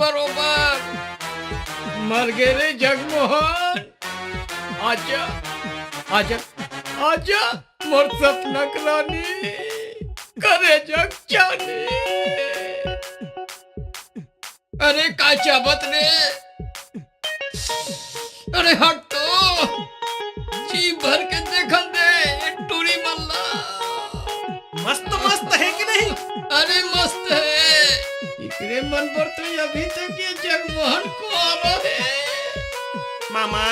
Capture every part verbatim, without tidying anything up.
बरोबर। मर गे रे जगमोहन। आजा, आजा, आजा, मोर सपना के रानी। करे जग जानी। अरे का चाबत रे? अरे हट तो, जी भर के देखन दे ये टूरी मन ला। मस्त मस्त है कि नहीं? अरे मस्त है। इकरे मन पर तो अभी तक ये जगमोहन कुआरा है। मामा।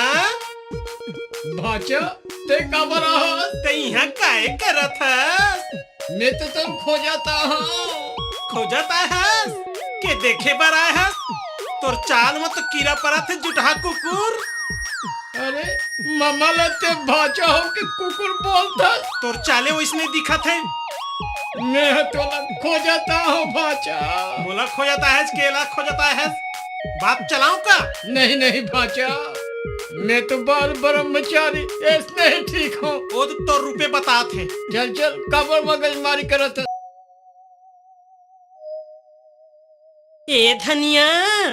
भांचा, ते काबर आहस? ते इहाँ काय करत हस? मैं तो तुम खोजत आहूँ। खोजत आहस? के देखे बर आए हस? तोर चाल म तो कीरा परत हे, जुटहा कुकुर। अरे, मामा ला ते भांचा हो के कुकुर बोलथस? तोर चाले वइसने दिखत हे। मैं ह तोला खोजत आहूँ, भांचा। मोला खोजत आहस, केला खोजत आहस? बात चलाऊं का? नहीं, नहीं, भांचा। मैं तो बाल ब्रह्मचारी, अइसने ही ठीक हूँ। ओ तो तोर रूपे बतात हे। चल, चल, काबर मगजमारी करत हस? ए धनिया।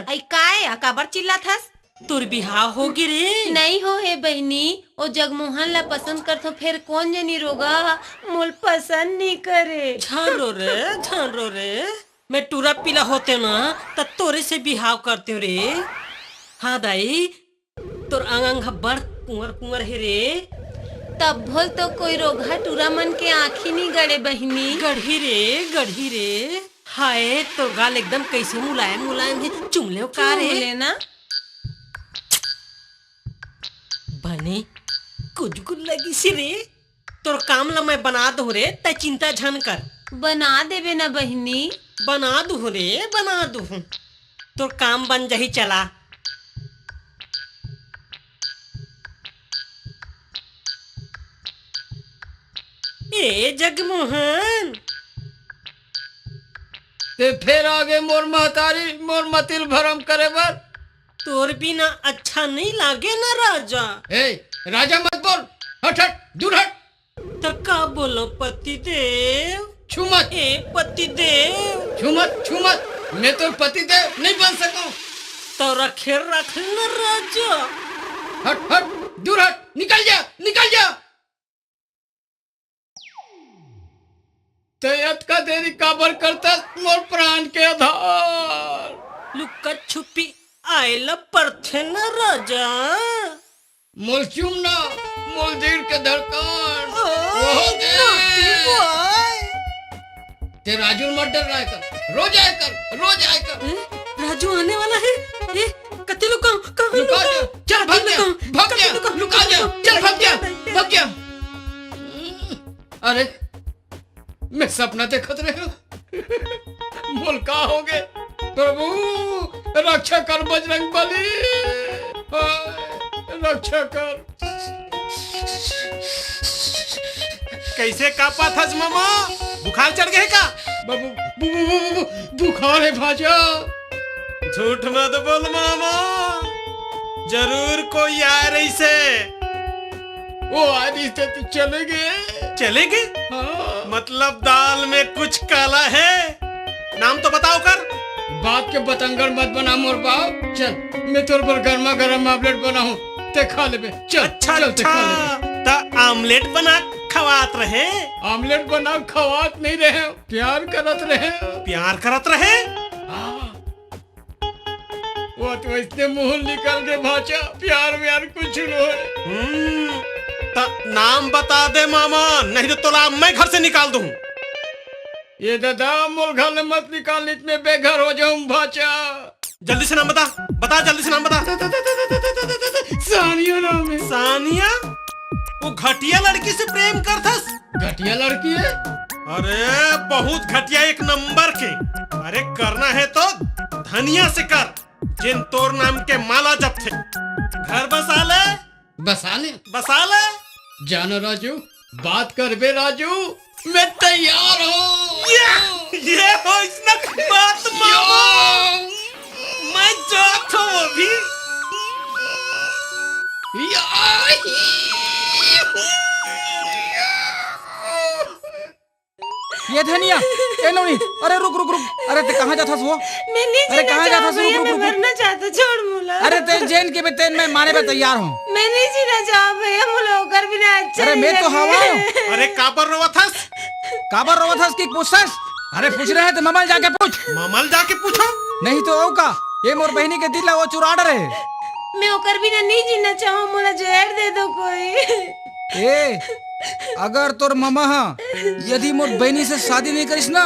अई काय, काबर चिल्लात हस? तोर बिहाव होगे रे? नइ हो हे बहिनी, ओ जगमोहन ला पसंद करथों, फेर कोन जनी रोगहा मोल पसंद नइ करे। झन रो रे, झन रो रे। मैं टूरा पीला होतेंव ना, त तोरे से बिहाव करतेंव रे। हाँ दाई, तोर अंग अंग ह बड़ कुंवर कुंवर हे रे। तभो ल तो कोई रोगहा टूरा मन के आँखी नइ गड़े बहिनी। गड़ही रे, गड़ही रे। हाय, तोर गाल एकदम कइसे मुलायम मुलायम हे, चुम लेंव का रे? चुम ले ना। बने कुजगुल लगिस रे। तोर काम ल मैं बना दूँ रे, तैं चिंता झन कर। बना देबे ना बहिनी। बना दूँ रे, बना दूँ। तोर काम बन जाही, चला। ए जगमोहन। ते फेर आगे मोर महतारी, मोर मतिल भरम करे बर। तोर बिना अच्छा नइ लागे ना राजा। ए, राजा मत बोल, हट हट, दूर हट। त का बोलों पतिदेव? छू मत। ए पतिदेव। छू मत, छू मत। मैं तोर पतिदेव नइ बन सकूं। त रखे रख न राजा। हट, हट, दूर हट, निकल जा, निकल जा। तैं अतका देरी काबर करथस मोर प्राण के आधार? लुका छुपी आए ल परथे न राजा। मोल चुम ना, मोल दिल के धड़कन। ओ, वो दे। नोटी बॉय। तैं राजू ल मत डराय कर, रोज आय कर, रोज आय कर। ए, राजू आने वाला हे। ए, कते लुकाहूं, कहाँ लुका लुकाहूं? जा, चल, भाग जा, लुकाहूं, भाग जा, लुका जा, चल, भाग जा, भाग जा। अरे, मैं सपना देखत रहेंव। मोला का होगे? प्रभु, रक्षा कर बजरंग बली। हाय, रक्षा कर। कइसे कांपत हस मामा? बुखार चढ़ गे हे का? बु-, बु-, बु-, बु-, बु-, बु-, बुखार हे भांचा। झूठ मत बोल मामा, जरूर कोई आय रहिसे। वो आय रहिसे त चले गे। चले गे? हाँ। मतलब दाल में कुछ काला हे। नाम तो बता ओकर। बात के बतंगड़ मत बना मोर बाप। चल, मैं तोर बर गरमा गरम omelette बनाहूं, तैं खा लेबे। चल, अच्छा, चल, तैं खा अच्छा, लेबे। त omelette बना खवात रहे? Omelette बना खवात नइ रहे, प्यार करत रहे। प्यार करत रहे? हाँ। वो तो अइसने मुंह निकल गे भांचा, प्यार व्यार कुछ नइ होय। हम्म, त नाम बता दे मामा, नहीं तो तोला मैं घर से निकाल दूं। ए दादा, मोला घर ले मत निकाल, नहीं त मैं बेघर हो जाहूं भांचा। जल्दी से नाम बता, बता, जल्दी से नाम बता। सानिया नाम हे। सानिया? वो घटिया लड़की से प्रेम करथस? घटिया लड़की हे? अरे, बहुत घटिया, एक नंबर के। अरे, करना हे तो धनिया से कर, जेन तोर नाम के माला जपथे। घर बसा ले। बसा ले। बसा ले। जानो राजू, बात करबे राजू, मैं तैयार हूँ। ये, ये हो इसने बात मामा। मैं जात हूँ अभी। ये धनिया, ए नोनी, अरे रुक, रुक, रुक। अरे ते कहाँ जाथस वो? मैं नहीं अरे जीना कहाँ चाहत जाथस? रुक, भैया, रुक, मैं रुक, रुक। मरना चाहत हूँ, छोड़ मोला। अरे ते जेन के भी तेन मैं माने बर तैयार हूँ। मैं नहीं जीना चाहत भैया, मोला ओकर बिना अच्छा अरे नहीं मैं तो लगे। हवा हूँ। अरे काबर रोवत हस? काबर रोवत हस कि पूछस? अरे पूछ रहे हैं तो ममा ल जाके पूछ। ममा ल जाके पूछो। नहीं तो ओ का, ये मोर बहिनी के दिल ला वो चुरा डरे। मैं ओकर बिना नहीं जीना चाहूँ, मोला जहर दे दो कोई। ए, अगर तोर ममा हा यदि मोर बहिनी से शादी नहीं करिस ना,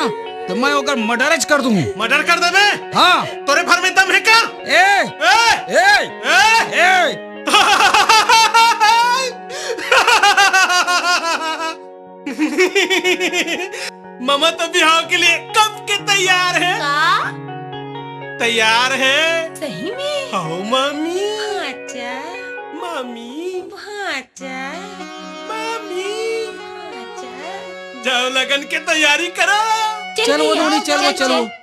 तो मैं ओकर मर्डरच कर दूँ। मर्डर कर देबे? हाँ। तोरे भर में दम है का? ए, ए, ए, ए, ए। ममा तो बिहाव के लिए कब के तैयार है। का? तैयार है। सही में? हो मामी। भांचा। मामी। भांचा। मामी। भांचा। जाओ लगन के तैयारी करो। चल चल वो भैया, नोनी, चल वो, चल, चल वो। चल।